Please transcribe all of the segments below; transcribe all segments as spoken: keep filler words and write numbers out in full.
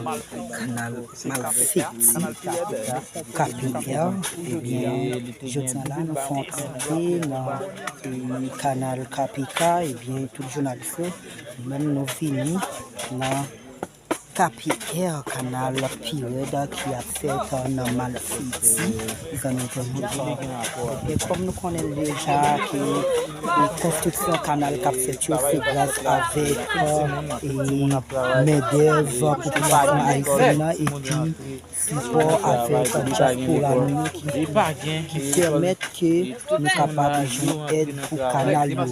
Kanal Malfeti, K P R, ebyen, jodi a la, nou fè yon antre nan, e, kanal K P K, ebyen, tout jounalis yo, nou menm nou vini nan K P R, kanal pi rèd ki ap fèt nan Malfeti, zanmi entènot. Ebyen, kòm nou konnen l deja ke, e, konstriksyon kanal k ap fèt yo, se gras avèk, e, mendèv popilasyon ayisyèn nan epi sipò avèk dyaspora nou yo ki, ki pèmèt ke nou kapab jwenn èd pou kanal yo.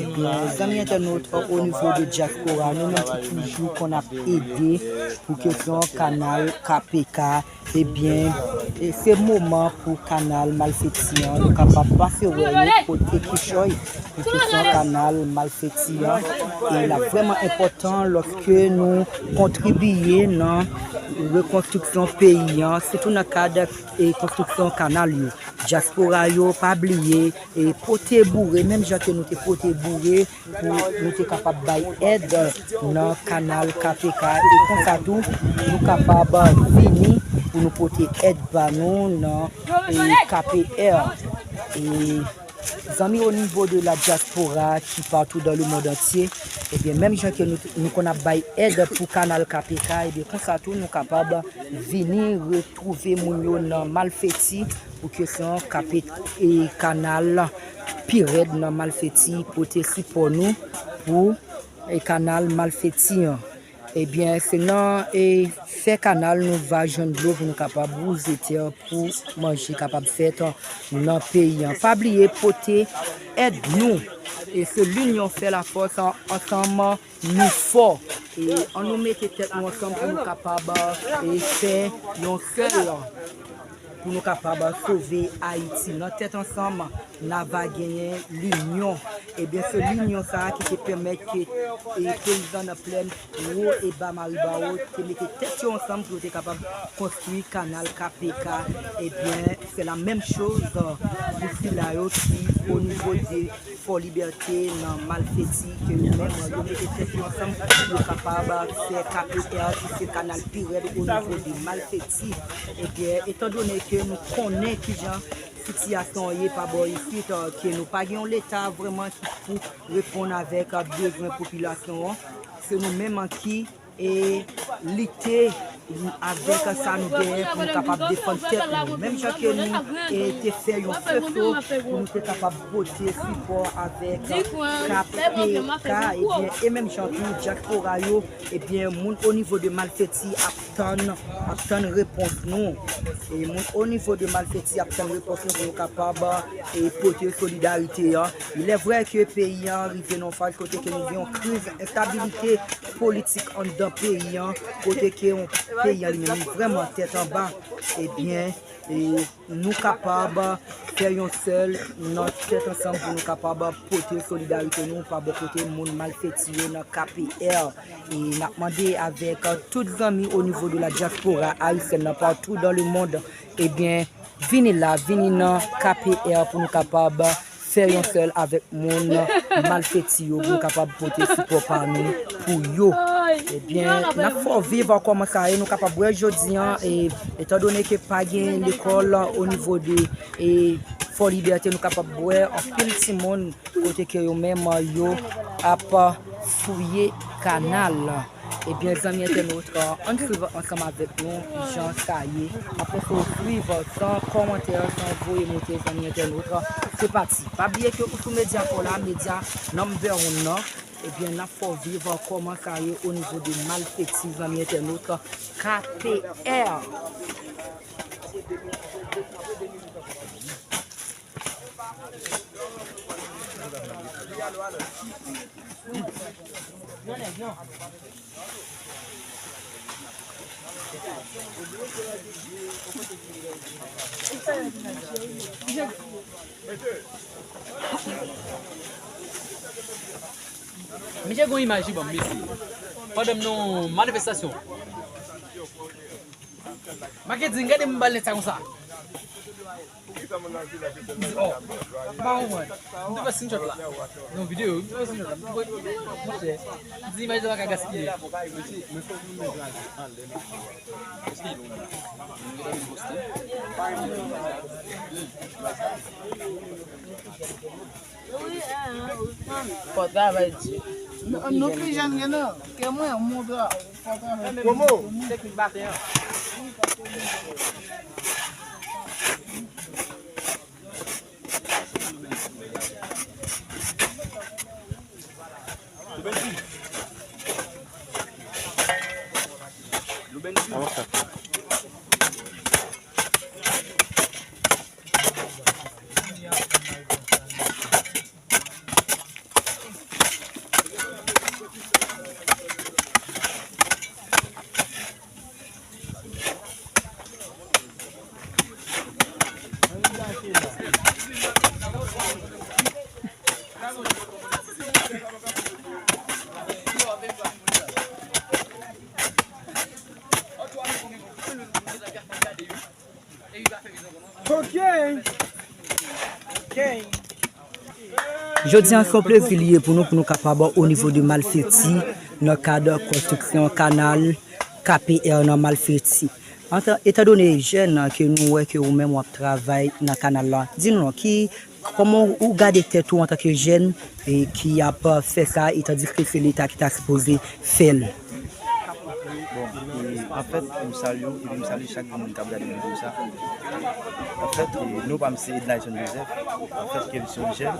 Ebyen, zanmi entènot, o nivo de dyaspora, nou menm ki toujou konn ap ede pou kesyon kanal K P K, ebyen, e se moman pou kanal Malfeti an, nou kapab pase wè yo pote kichòy pou kesyon kanal Malfeti an. E l ap vrèman enpòtan lòske nou kontribiye nan rekonstriksyon peyi an, sitou nan kad, e, konstriksyon kanal yo. Dyaspora yo, pa bliye, e, pote boure, menm jan ke nou te pote boure pou nou te kapab bay èd nan kanal K P K. E konsa tou, nou kapab vini pou nou pote èd ba nou nan, e, K P R. E zanmi, o nivo de la diaspora ki partout dans le monde entier, ebyen, menm jan ke nou, nou konn ap bay èd pou kanal K P K, ebyen, konsa tou, nou kapab vini retwouve moun yo nan Malfeti pou kesyon K P, e, kanal pi rèd nan Malfeti, pote sipò nou pou, e, kanal Malfeti an. Ebyen, se nan, e, fè kanal nou va jwenn dlo pou nou kapab wouze tè pou manje kapab fèt nan peyi an. Pa bliye pote èd nou. E se l'union fait la force, an-, ansanm nou fò. E ann nou mete tèt nou ansanm pou nou kapab, e, fè yon sèl, pou nou kapab sove Ayiti. Nan tèt ansanm, n a va genyen linyon. Ebyen, se linyon sa a ki te pèmèt ke, e, peyizan nan plèn Wo e Ba Maribawo te mete tèt yo ansanm pou yo te kapab konstwi kanal K P K. Ebyen, se la menm choz pou sila yo ki o nivo de Fò Libète nan Malfeti, ke yo menm, yo mete tèt yo ansanm pou yo kapab fè K P R, ki se kanal pi rèd o nivo de Malfeti. Ebyen, etandone ke nou konnen kijan sitiyasyon an ye pa bò isit, ke nou pa gen yon Leta vrèman ki pou reponn avèk bezwen popilasyon an, se nou menm ki e lite avèk sa nou genyen pou nou kapab defann tèt nou. Menm jan ke nou, e, te fè yon sèso pou nou te kapab pote sipò avèk K P K, ebyen, e menm jan tou dyaspora yo, ebyen, moun o nivo de Malfeti ap tann, ap tann repons nou. E moun o nivo de Malfeti ap tann repons nou pou nou kapab, e, pote solidarite an. Il est vrai ke peyi an rive nan yon faz kote ke nou gen yon kriz enstabilite politik anndan peyi an, kote ke yon peyi an li menm li vrèman tèt anba, ebyen, e nou kapab fè yon sèl nan tèt ansanm pou nou kapab pote solidarite nou pa bò kote moun Malfeti yo nan K P R. E n ap mande avèk tout zanmi o nivo de la diaspora ayisyèn nan partout dans le monde, ebyen, vini la, vini nan K P R pou nou kapab fè yon sèl avèk moun Malfeti yo, pou nou kapab pote sipò pa nou pou yo. Ebyen, n ap fè w viv kòman sa ye, nou kapab wè jodi an, e, etandone ke pa gen lekòl o nivo de, e, Fò Libète, nou kapab wè anpil timoun kote ke yo menm yo ap fouye kanal. Ebyen, zanmi entènot, ann swiv ansanm avèk nou jan sa ye. Apre sa, w swiv san kòmantè, san voye moute, zanmi entènot. Se pati. Pa bliye ke ou sou medya pa w la, medya number one nan. Ebyen, n ap fè w viv kòman sa ye o nivo de Malfeti, zanmi entènot. K P R. Misye gon imaj li ban m, mesye. Pandan m nan yon manifestasyon. Makedin, gade m ba l nèg sa konsa. Oh, pa ou mwen. M te fè screenshot la. Nan videyo, m te fè screenshot la. M te monchè, m di imaj la pa ka gaspiye. Fò travay di. Nou, nou pi jèn ke nou, ke mwen, m montre fò travay. Momo. Teknik batè an. Jodi a, se yon plezi li ye pou nou, pou nou kapab o nivo de Malfeti, nan kad konstriksyon kanal K P R nan Malfeti. Antan, etandone jèn ke nou wè ke ou menm w ap travay nan kanal la, di nou non, ki, kòman ou gade tèt ou antanke jèn e ki ap fè sa, etandiske se Leta ki ta sipoze fè l? Bon, e, anfèt, m salye w, epi m salye chak moun k ap gade videyo sa. Anfèt, e, non pa m se Ednayson Joseph. Anfèt, ke m se yon jèn,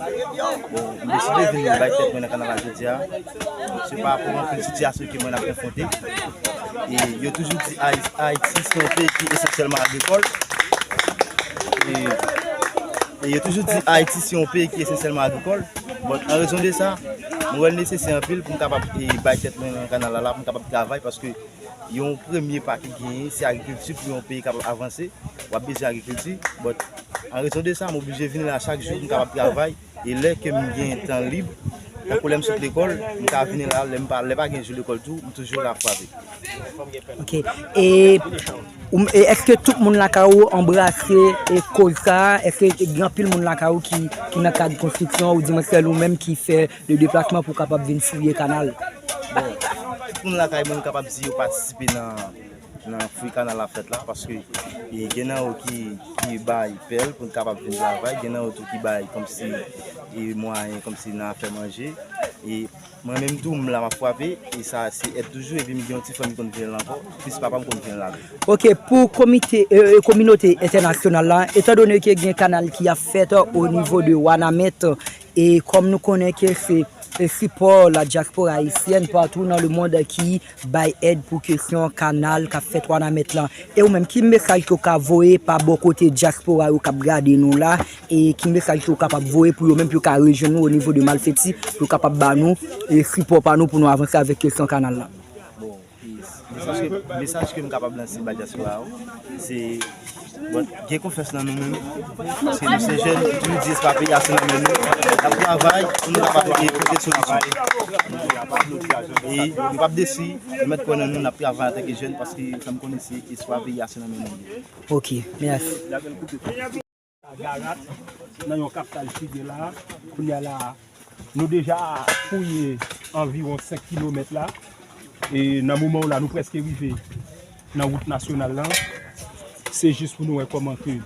bon, m deside vin bay tèt mwen nan kanal la jodi a. Se pa rapò anpil sitiyasyon ke mwen ap konfwonte. E yo toujou di Ay-, Ayiti se yon peyi ki esansyèlman agrikòl. E, e yo toujou di Ayiti se yon peyi ki esansyèlman agrikòl. Bon, an rezon de sa, mwen wè l nesesè anpil pou m kapab, e, bay tèt mwen nan kanal la, la, pou m kapab travay, paske yon premye pa ki genyen, se agrikilti pou yon peyi kapab avanse, w ap bezwen agrikilti. But, an rezon de sa, m oblije vin la chak jou pou m kapab travay. E lè ke m gen tan lib, tankou lè m sot lekòl, m ka vin la, lè m pa, lè pa gen jou lekòl tou, m toujou la frape. Ok. E, ou, e èske tout moun lakay ou anbrase e koz sa a? Èske gen anpil moun lakay ou ki, ki nan kad konstriksyon, oudimwen sèl ou menm ki fè de deplasman pou w kapab vin fouye kanal? Bon, tout moun lakay mwen, m kapab di yo patisipe nan, nan fouye kanal la fèt la, paske, e, gen nan yo ki, ki bay pèl pou n kapab vin travay, gen nan yo tou ki bay kòmsi, e, mwayen kòmsi nan afè manje. E mwen menm tou, m la m ap frape, e sa se èd toujou, epi m gen yon ti fanmi konn vin la ankò, plis papa m konn vin la tou. Ok, pou komite, e, e, kominote entènasyonal la, etandone ke gen kanal ki ap fèt o nivo de Wanament, e kòm nou konnen ke se, e, sipò la diaspora ayisyèn patou nan le mond ki bay èd pou kesyon kanal k ap fèt Wanament lan. E ou menm, ki mesaj ke w ka voye pa bò kote diaspora yo k ap gade nou la, e ki mesaj ke w kapab voye pou yo menm, pou yo ka rejwenn nou o nivo de Malfeti, pou yo kapab ba nou, e, sipò pa nou pou nou avanse avèk kesyon kanal la? Bon, e, mesaj ke, mesaj ke m kapab lanse ba diaspora yo, se, bon, gen konfyans nan nou menm, paske nou se jèn, nou toujou di se pa peyi a, se nan men nou. N ap travay pou nou kapab, e, pote solisyon. E nou p ap desi, nou mèt kwè nan nou, n ap travay antanke jèn, paske sa m konnen se espwa peyi a, se nan men nou. Ok, mèsi. Garat, nan yon kaptaj ki gen la, kounye a la, nou deja fouye anviwon senk kilomèt la. E nan moman w la, nou prèske rive nan wout nasyonal lan. Se jis pou nou wè kòman ke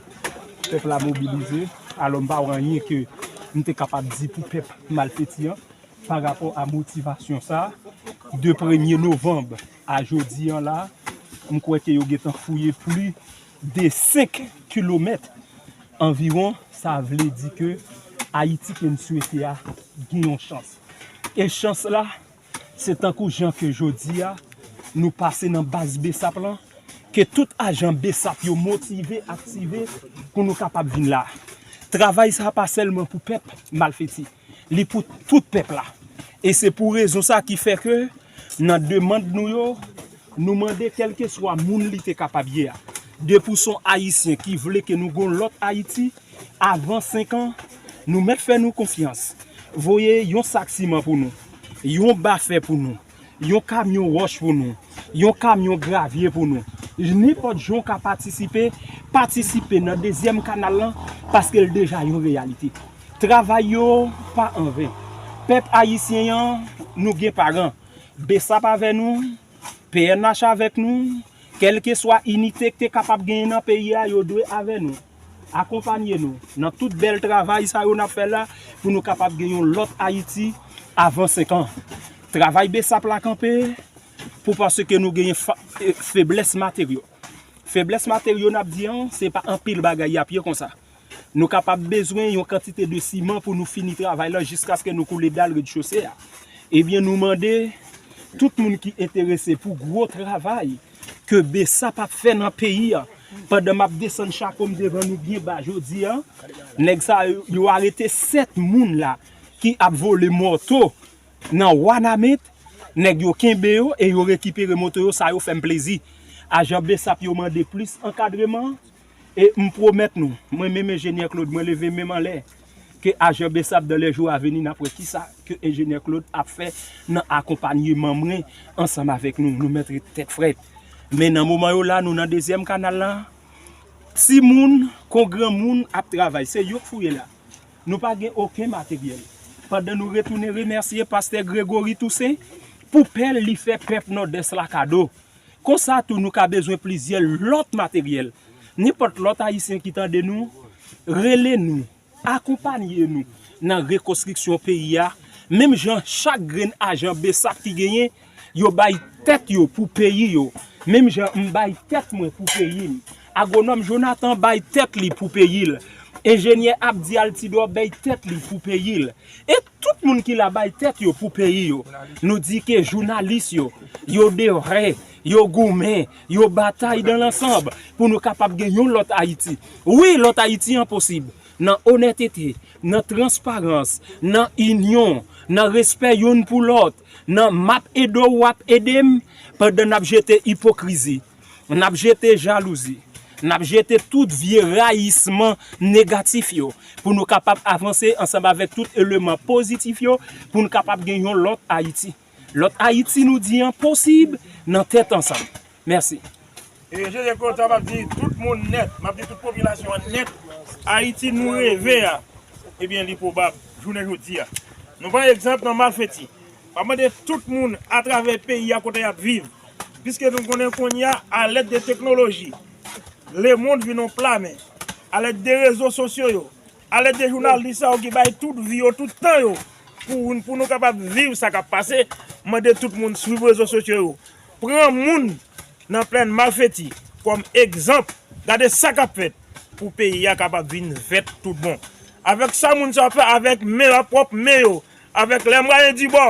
pèp la mobilize. Alò, m pa wè anyen ke m te kapab di pou pèp Malfeti an pa rapò a motivasyon sa. De premye novanm a jodi an la, m kwè ke yo gentan fouye plis de senk kilomèt anviwon. Sa vle di ke Ayiti ke n swete a gen yon chans. E chans la, se tankou jan ke jodi a, nou pase nan baz BSAP lan, ke tout ajan BSAP yo motive, aktive pou nou kapab vin la. Travay sa a pa sèlman pou pèp Malfeti, li pou tout pèp la. E se pou rezon sa ki fè ke nan demann nou yo, nou mande kèlkeswa moun li te kapab ye a, depi w se yon Ayisyen ki vle ke nou gen yon lòt Ayiti, avan senk an, nou mèt fè nou konfyans. Voye yon sak siman pou nou, yon ba fè pou nou, yon kamyon wòch pou nou, yon kamyon gravye pou nou. Nenpòt jan w ka patisipe, patisipe nan dezyèm kanal lan, paske l deja yon reyalite. Travay yo pa anven. Pèp ayisyen an, nou gen paran. BSAP avè nou, P N H avèk nou, kèlkeswa inite k te kapab genyen nan peyi a, yo dwe avè nou. Akonpanye nou nan tout bèl travay sa yo n ap fè la pou nou kapab gen yon lòt Ayiti avan senk an. Travay BSAP la kanpe pou paske nou genyen fa- e, feblès materyo. Feblès materyo n ap di an, se pa anpil bagay y ap ye konsa. Nou kapab bezwen yon kantite de siman pou nou fini travay la jiskaske nou koule dal redchose a. Ebyen, nou mande tout moun ki enterese pou gwo travay ke BSAP ap fè nan peyi a, pandan m ap desann chapo m devan nou byen ba jodi a, nèg sa yo, yo arete sèt moun la ki ap vole moto nan Wanament, nèg yo kenbe yo e yo rekipere moto yo, sa yo fè m plezi. Ajan BSAP yo mande plis ankadreman, e m pwomèt nou, mwen menm enjenyè Claude, mwen leve men m anlè, ke ajan BSAP dans les jours à venir, n ap wè kisa ke enjenyè Claude ap fè nan akonpanyeman mwen ansanm avèk nou. Nou mèt ret tèt frèt. Men nan moman yo la, nou nan dezyèm kanal la, timoun kon granmoun ap travay. Se yo k fouye la. Nou pa gen okenn materyèl. Pandan nou retounen remèsye pastè Gregory Toussaint pou pèl li fè pèp Nòdès la kado. Konsa tou, nou ka bezwen plizyè lòt materyèl. Nenpòt lòt ayisyen ki tande nou, rele nou, akonpanye nou nan rekonstriksyon peyi a, menm jan chak grenn ajan BSAP ki genyen, yo bay tèt yo pou peyi yo, menm jan m bay tèt mwen pou peyi m. Agwonòm Jonathan bay tèt li pou peyi l. Enjenyè Abdi Altidor bay tèt li pou peyi l. E tout moun ki la bay tèt yo pou peyi yo. Nou di ke jounalis yo, yo devre, yo goumen, yo batay dans l'ensemble pou nou kapab gen yon lòt Ayiti. Wi, lòt Ayiti an posib. Nan onètete, nan transparans, nan inyon, nan respè youn pou lòt, nan m ap ede w, w ap ede m, pandan n ap jete ipokrizi, n ap jete jalouzi, n ap jete tout vye rayisman negatif yo, pou nou kapab avanse ansanm avèk tout eleman pozitif yo, pou n kapab gen yon lòt Ayiti. Lòt Ayiti, nou di an, posib nan tèt ansanm. Mèsi. E Jeje Claude, sa m ap di tout moun nèt, m ap di tout popilasyon an nèt, Ayiti nou reve a, ebyen, li pwobab, jounen jodi a. Nou pran egzanp nan Malfeti. M ap mande tout moun atravè peyi a kote y ap viv, piske nou konnen kounye a, alèd de teknoloji, lemonn vin yon pla men, alèd de rezo sosyo yo, alèd de jounalis sa yo ki bay tout vi yo, tout tan yo, pou, pou nou kapab viv sa k ap pase, mande tout moun swiv rezo sosyo yo. Pran moun nan plèn Malfeti kòm egzanp. Gade sa k ap fèt pou peyi a kapab vin vèt tout bon. Avèk sa moun sa yo ap fè avèk men, pwòp men yo, avèk lè mwayen dibò,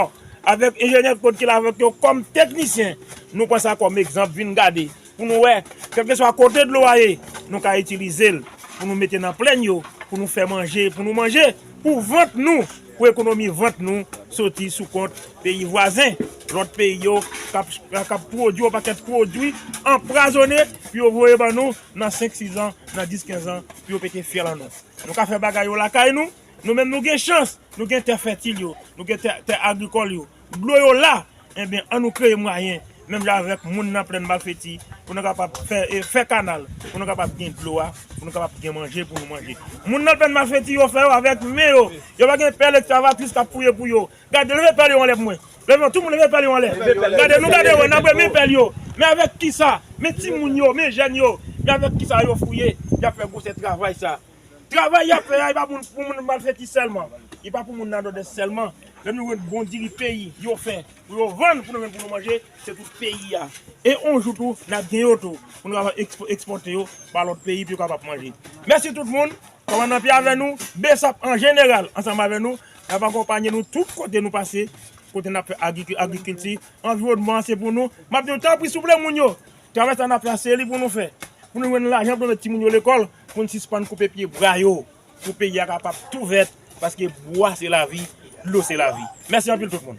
avèk enjenyè Claude ki la avèk yo kòm teknisyen, nou pran sa kòm egzanp, vin gade, pou nou wè, kèlkeswa kote dlo a ye, nou ka itilize l pou nou mete nan plèn yo, pou nou fè manje, pou nou manje, pou vant nou, pou ekonomi vant nou soti sou kont peyi vwazen, lòt peyi yo k ap, k ap pwodui yon pakèt pwodui anpwazonnen pou yo voye ban nou nan senk, sis an, nan dis, kenz an, pou yo pete fyèl an nou. Nou ka fè bagay yo lakay nou, nou menm nou gen chans, nou gen tè fètil yo, nou gen tè, tè agrikòl yo, dlo yo la, enben, an nou kreye mwayen, menm jan avèk moun nan plèn Malfeti, pou nou kapab fè, e, fè kanal, pou nou kapab gen dlo a, pou nou kapab gen manje, pou nou manje. Moun nan plèn Malfeti, yo fè yo avèk men yo. Yo pa gen pèl ekskavatris k ap fouye pou yo. Gade, leve pèl yo anlè pou mwen. Leve, tout moun leve pèl yo anlè. Gade, nou gade, wè, n ap renmen pèl yo. Men avèk kisa? Men timoun yo, men jèn yo. Men avèk kisa yo fouye? Y ap fè gwosè travay sa. Travay y ap fè a, e pa pou, pou moun Malfeti sèlman. E pa pou moun nan Nòdès sèlman. Lè nou jwenn bon diri peyi, yo fè, pou yo vann, pou nou jwenn pou nou manje, se tout peyi a. E yon jou tou, n ap gen yo tou, pou nou kapab ekspo-, ekspòte yo ba lòt peyi, pou yo kapab manje. Mèsi tout moun. Kòmandan Pye avè nou, BSAP an jeneral, ansanm avè nou, n ap akonpanye nou tout kote nou pase, kote n ap fè agriki-, agrikilti, anviwònman an se pou nou. M ap di nou, tanpri, souple moun yo, travay sa n ap fè a, se li pou nou fè. Pou nou jwenn lajan, pou nou met timoun yo lekòl, pou n sispann koupe pye bwa yo, pou peyi a kapab tou vèt, paske bwa se lavi, dlo se lavi. Mèsi anpil tout moun.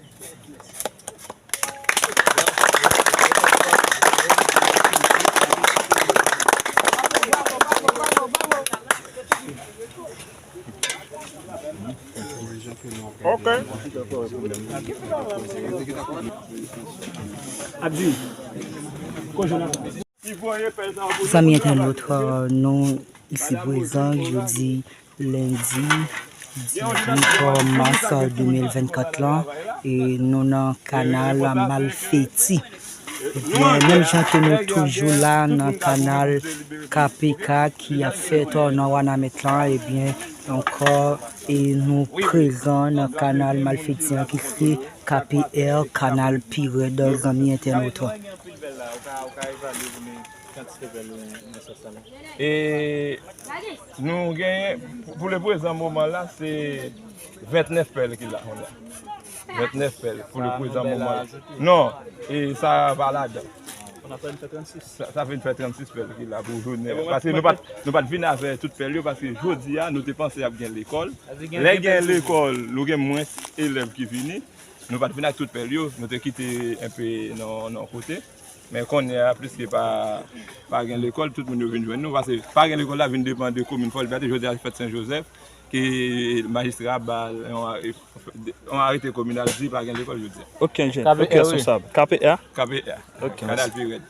Ok. Abdi, koje la. Zanmi entènot, nou isi prezan jodi lendi dizuit mas de mil vennkat lan, e nou nan kanal Malfeti. Ebyen, menm jan ke nou toujou la nan kanal K P K ki ap fèt nan Wanament lan, ebyen, ankò, e nou prezan nan kanal Malfeti an ki se K P R, kanal pi rèd, zanmi entènot. E nou genyen, pou, pou le prezan moman la, se ventnèf pèl ki la, konnya. Ventnèf pèl pou le prezan moman la. Non, e sa pa ladan. Sa, sa vin fè trannsis pèl ki la pou jounen an. Paske nou pa t, nou pa t vin avè tout pèl yo, paske jodi a, nou te panse ap gen lekòl. Lè gen lekòl, nou gen mwens elèv ki vini. Nou pa t vin ak tout pèl yo, nou te kite enpe nan, nan kote. Men kounye a, pliske pa, pa gen lekòl, tout moun yo vin jwenn nou, paske pa gen lekòl la vin depann de komin Fòlbète, jodi a se fèt Sen Jozèf, ke majistra ba yon, yon arete kominal di pa gen lekòl jodi a. Ok, enjenyè. Ok, responsab. K P R? K P R. Ok, kanal pi rèd.